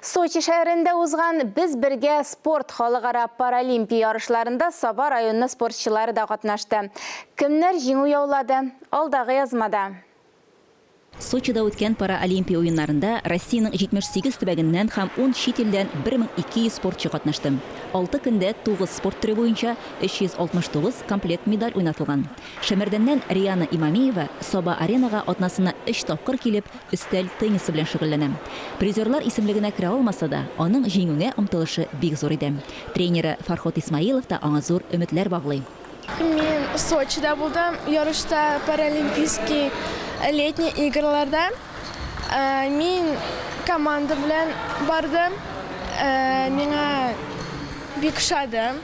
Сочи шәһәрендә узган Без бергә спорт халыкара паралимпия ярышларында Саба районы спортчылары да катнашты. Кемнәр җиңү яулады? Алдагы язмада. Сочида үткән Параолимпия уеннарында Россиянең 78 төбәгеннән һәм ун чит илдән 1200 спортчы катнашты. Алты көндә тугыз спорт төре буенча 369 комплект медаль уйнатылган. Шәмәрдәннән Риана Имамиева Саба-Аренага атнасына өч тапкыр килеп, өстәл теннисы белән шөгыльләнә. Призерлар исемлегенә керә алмаса да, аның җиңүгә омтылышы бик зур иде. Тренеры Фарход Исмаилов та аңа зур өметләр баглый. Мин Сочида булдым, ярышта Паралимпийский летний играларда. Мин команда белән бардым. Миңа бик ошады.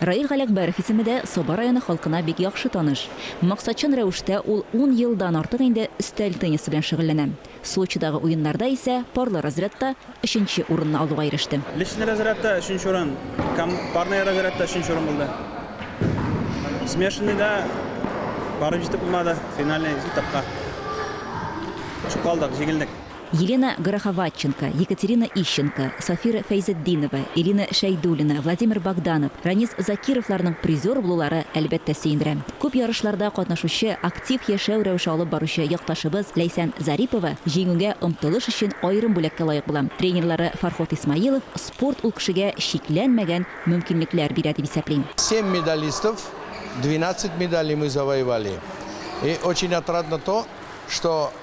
Раил Галәкбәров исеме дә Саба районы халкына бик яхшы таныш. Максатчан рәвештә ул ун елдан артык инде өстәл теннисы белән шөгыльләнә. Сочидагы уеннарда исә парлы разрядта өченче урынны алуга иреште. Личный разрядта өченче урын, парный разрядта өченче урын булды. Смешанныйда барып җитеп булмады, финальный этапка төшеп калдык, җиңелдек. Елена Гороховатченко, Екатерина Ищенко, Сафира Фәйзетдинова, Элина Шәйдуллина, Владимир Богданов, Ранис Закировларның призер булулары, әлбәттә, сөендерә. Күп ярышларда катнашучы, актив яшәү рәвеше алып баручы якташыбыз Ләйсән Зарипова җиңүгә омтылыш өчен аерым бүләккә лаек була. Тренерлары Фарход Исмаилов спорт ул кешегә чикләнмәгән мөмкинлекләр бирә дип исәпли. Семь медалистов, 12 медалей мы завоевали. И очень отрадно то, что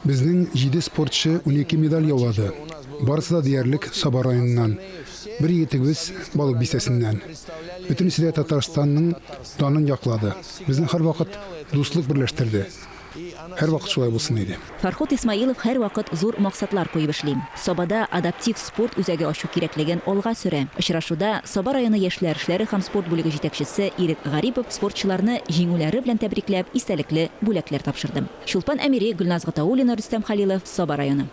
Безнең җиде спортчы 12 медаль яулады. Барысы да диярлек Саба районыннан. Бер егетебез Балык Бистәсеннән. Бөтенесе дә Татарстанның данын яклады. Безне һәрвакыт дуслык берләштерде. Һәрвакыт шулай булсын иде. Фарход Исмаилов һәрвакыт зур максатлар куеп эшли. Сабада адаптив спорт үзәге ачу кирәклеген алга сөрә. Очрашуда Саба районы яшьләр эшләре һәм спорт бүлеге җитәкчесе Ирек Гарипов спортчыларны җиңүләре белән тәбрикләп, истәлекле бүләкләр тапшырды. Чулпан Әмири, Гөлназ Гатауллина, Рөстәм Хәлилов, Саба районы.